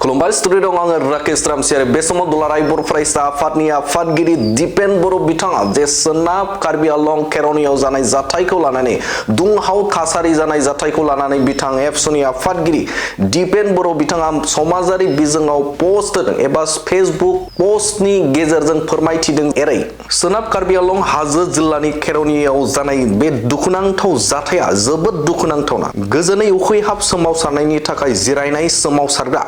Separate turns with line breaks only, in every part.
खुलुमबाय स्टुडियो दं आङो राकेश रामसियारि बे समाव दुलाराय बर' फरायसा आफादनि आफादगिरि दिपेन बर' बिथाङा जे सोनाब कार्बि आलं केर'नियाव जानाय जाथायखौ लानानै दुंहाव थासारि जानाय जाथायखौ लानानै बिथां एबसुनि आफादगिरि दिपेन बर' बिथाङा समाजारि बिजोङाव पोस्ट होदों एबा फेसबुक पोस्टनि गेजेरजों फोरमायथिदों एरै सोनाब कार्बि आलं हाजो जिल्लानि केर'नियाव जानाय बे दुखुनांथाव जाथाया जोबोद दुखुनांथावना गोजोनै उखैहाब सोमावसारनायनि थाखाय जिरायनाय सोमावसारग्रा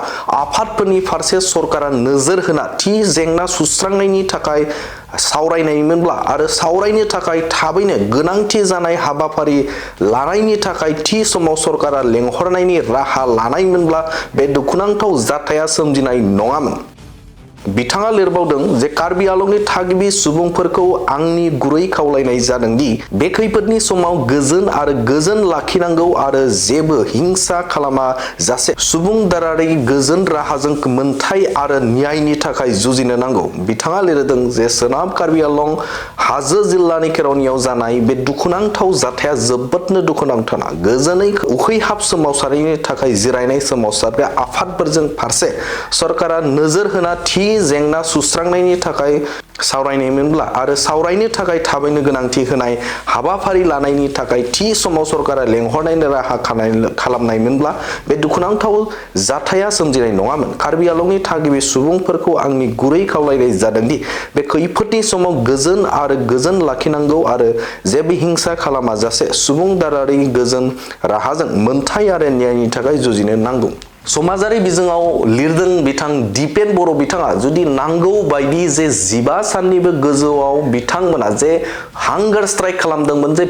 आफादफोरनि फारसे सरकारा नोजोर होना थि जेंना सुस्रांनायनि थाखाय सावरायनायमोनब्ला आरो सावरायनो थाखाय थाबैनो गोनांथि जानाय हाबाफारि लानायनि थाखाय थि समाव सरकारा लेंहरनायनि राहा लानायमोनब्ला बे दुखुनांथाव जाथाया सोमजिनाय नङामोन। बिथाङा लिरबावदों जे कार्बि आलंनि थागिबि सुबुंफोरखौ आंनि गुरै खावलायनाय जादों दि बे खैफोदनि समाव गोजोन आरो गोजोन लाखिनांगौ आरो जेबो हिंसा खालामा जासे सुबुंदारारि गोजोन राहाजों मोनथाय आरो न्यायनि थाखाय जुजिनो नांगौ। बिथाङा लिरदों जे सोनाब कार्बि आलं हाजो जिल्लानि केर'नियाव जानाय बे दुखुनांथाव जाथाया जोबोदनो दुखुनांथावना गोजोनै उखैहाब सोमावसारनायनि थाखाय जिरायनाय सोमावसारग्रा आफादफोरजों फारसे सरकारा नोजोर होना थि जेंना सुस्रांनायनि थाखाय सावरायनायमोनब्ला आरो सावरायनो थाखाय थाबैनो गोनांथि होनाय हाबाफारि लानायनि थाखाय थि समाव सरकारा लेंहरनायनि राहा खालामनायमोनब्ला बे दुखुनांथाव जाथाया सोमजिनाय नङामोन। कार्बि आलंनि थागिबि सुबुंफोरखौ आंनि गुरै खावलायनाय जादों दि बे खैफोदनि समाव गोजोन आरो गोजोन लाखिनांगौ आरो जेबो हिंसा खालामाजासे सुबुंदारारि गोजोन राहाजों मोनथाय आरो न्यायनि थाखाय जुजिनो नांगौ। समाजारि बिजोङाव लिरदों बिथां दिपेन बर' बिथाङा जुदि नांगौ बायदि जे 15 साननिबो गोजौआव बिथांमोना जे हांगार स्ट्राइक खालामदोंमोन जे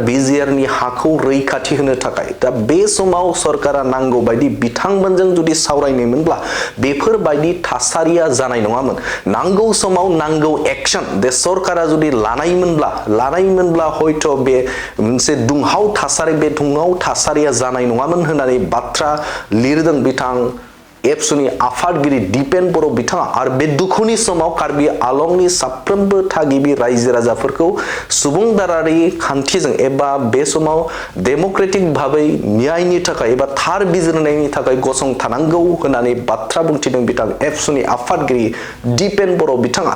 बिजिआरनि हाखौ रैखाथि होनो थाखाय दा बे समाव सरकारा नांगौ बायदि बिथांमोनजों जुदि सावरायनायमोनब्ला बेफोरबायदि थासारिया जानाय नङामोन। नांगौ समाव नांगौ एक्शन दे सरकारा जुदि लानायमोनब्ला हयथ' बे मोनसे दुंहाव थासारिया जानाय नङामोन होननानै बाथ्रा लिरदों बिथां एबसुनि आफादगिरि दिपेन बर' बिथाङा आरो बे दुखुनि समाव कार्बि आलंनि साफ्रोमबो थागिबि रायजो राजाफोरखौ सुबुंदारारि खान्थिजों एबा बे समाव डेम'क्रेटिक भाबै न्यायनि थाखाय एबा थार बिजिरनायनि थाखाय गसंथानांगौ होननानै बाथ्रा बुंथिदों बिथां एबसुनि आफादगिरि दिपेन बर' बिथाङा।